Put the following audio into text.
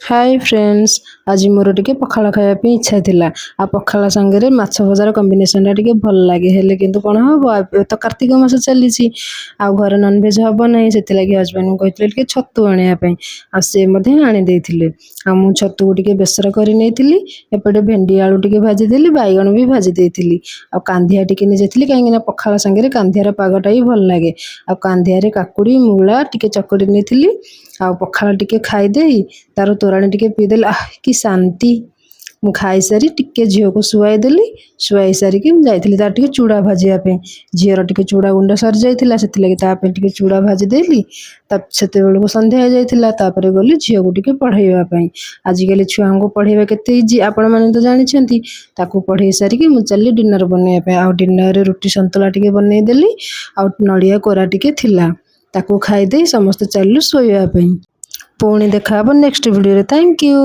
ହାଏ friends, ଆଜି ମୋର ଟିକେ ପଖାଳ ଖାଇବା ପାଇଁ ଇଚ୍ଛା ଥିଲା। ଆଉ ପଖାଳ ସାଙ୍ଗରେ ମାଛ ଭଜାର କମ୍ବିନେସନଟା ଟିକେ ଭଲ ଲାଗେ। ହେଲେ କିନ୍ତୁ କ'ଣ ହେବ, ଏବେ ତ କାର୍ତ୍ତିକ ମାସ ଚାଲିଛି ଆଉ ଘରେ ନନଭେଜ୍ ହେବ ନାହିଁ। ସେଥିଲାଗି ହଜବେଣ୍ଡଙ୍କୁ କହିଥିଲି ଟିକେ ଛତୁ ଆଣିବା ପାଇଁ ଆଉ ସେ ମଧ୍ୟ ଆଣିଦେଇଥିଲେ। ଆଉ ମୁଁ ଛତୁକୁ ଟିକେ ବେସର କରି ନେଇଥିଲି। ଏପଟେ ଭେଣ୍ଡି ଆଳୁ ଟିକେ ଭାଜିଦେଲି, ବାଇଗଣ ବି ଭାଜି ଦେଇଥିଲି ଆଉ କାନ୍ଧିଆ ଟିକେ ନେଇଯାଇଥିଲି, କାହିଁକିନା ପଖାଳ ସାଙ୍ଗରେ କାନ୍ଧିଆର ପାଗଟା ବି ଭଲ ଲାଗେ। ଆଉ କାନ୍ଧିଆରେ କାକୁଡ଼ି, ମୂଳା ଟିକେ ଚକଟି ନେଇଥିଲି। ଆଉ ପଖାଳ ଟିକେ ଖାଇଦେଇ ତାର ତୋରାଣି ଟିକେ ପିଇଦେଲି, ଆଃ କି ଶାନ୍ତି! ମୁଁ ଖାଇସାରି ଟିକେ ଝିଅକୁ ଶୁଆଇ ଦେଲି। ଶୁଆଇ ସାରିକି ମୁଁ ଯାଇଥିଲି ତାର ଟିକେ ଚୁଡ଼ା ଭାଜିବା ପାଇଁ। ଝିଅର ଟିକେ ଚୁଡ଼ା ଗୁଣ୍ଡ ସରିଯାଇଥିଲା, ସେଥିଲାଗି ତା ପାଇଁ ଟିକେ ଚୁଡ଼ା ଭାଜିଦେଲି। ତା ସେତେବେଳକୁ ସନ୍ଧ୍ୟା ହେଇଯାଇଥିଲା। ତାପରେ ଗଲି ଝିଅକୁ ଟିକେ ପଢ଼େଇବା ପାଇଁ। ଆଜିକାଲି ଛୁଆଙ୍କୁ ପଢ଼େଇବା କେତେ ଇଜି, ଆପଣମାନେ ତ ଜାଣିଛନ୍ତି। ତାକୁ ପଢ଼େଇ ସାରିକି ମୁଁ ଚାଲିଲି ଡିନର ବନେଇବା ପାଇଁ। ଆଉ ଡିନରରେ ରୁଟି ସନ୍ତୁଳା ଟିକେ ବନେଇଦେଲି ଆଉ ନଡ଼ିଆ କୋରା ଟିକେ ଥିଲା, ତାକୁ ଖାଇଦେଇ ସମସ୍ତେ ଚାଲିଲୁ ଶୋଇବା ପାଇଁ। ପୁଣି ଦେଖା ହେବ ନେକ୍ସଟ ଭିଡ଼ିଓରେ। Thank you.